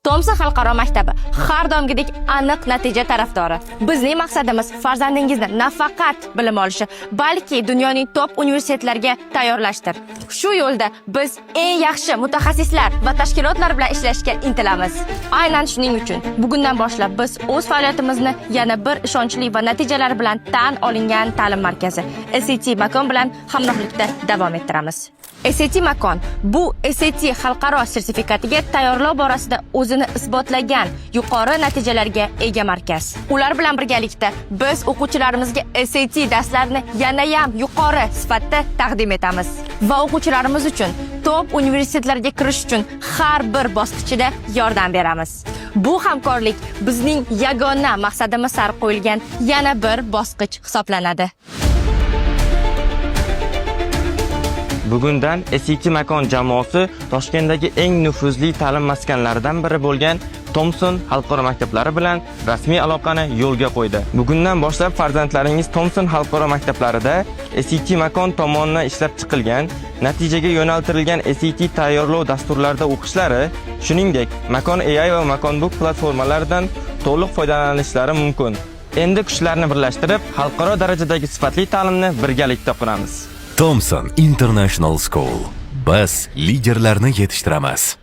Thomson xalqaro maktabi har doimgidek aniq natija tarafdori. Bizning maqsadimiz farzandingizni nafaqat bilim olishi, balki dunyoning top universitetlariga tayyorlashdir. Shu yo'lda biz eng yaxshi mutaxassislar va tashkilotlar bilan ishlashga intilamiz. Aynan shuning uchun bugundan boshlab biz o'z faoliyatimizni yana bir ishonchli va natijalar bilan tan olingan ta'lim markazi SAT Makon bilan hamrohlikda davom ettiramiz. SAT Makon bu SAT xalqaro sertifikatiga tayyorlov borasida o'zini isbotlagan yuqori natijalarga ega markaz. Ular bilan birgalikda biz o'quvchilarimizga SAT darslarini yanayam yuqori sifatda taqdim etamiz va o'quvchilarimiz uchun top universitetlarga kirish uchun har bir bosqichida yordam beramiz. Bu hamkorlik bizning yagona maqsadimiz sari qo'yilgan yana bir bosqich hisoblanadi. Bugundan SAT Makon jamoasi Toshkentdagi eng nufuzli ta'lim maskanlaridan biri bo'lgan Thomson xalqaro maktablari bilan rasmiy aloqani yo'lga qo'ydi. Bugundan boshlab farzandlaringiz Thomson xalqaro maktablarida SAT Makon tomonidan ishlab chiqilgan, natijaga yo'naltirilgan SAT tayyorlov dasturlarida o'qishlari, shuningdek, Makon AI va Makon Book platformalaridan to'liq foydalanishlari mumkin. Endi kuchlarni birlashtirib, xalqaro darajadagi sifatli ta'limni birgalikda quramiz. Thomson International School. Biz liderlarni yetishtiramiz.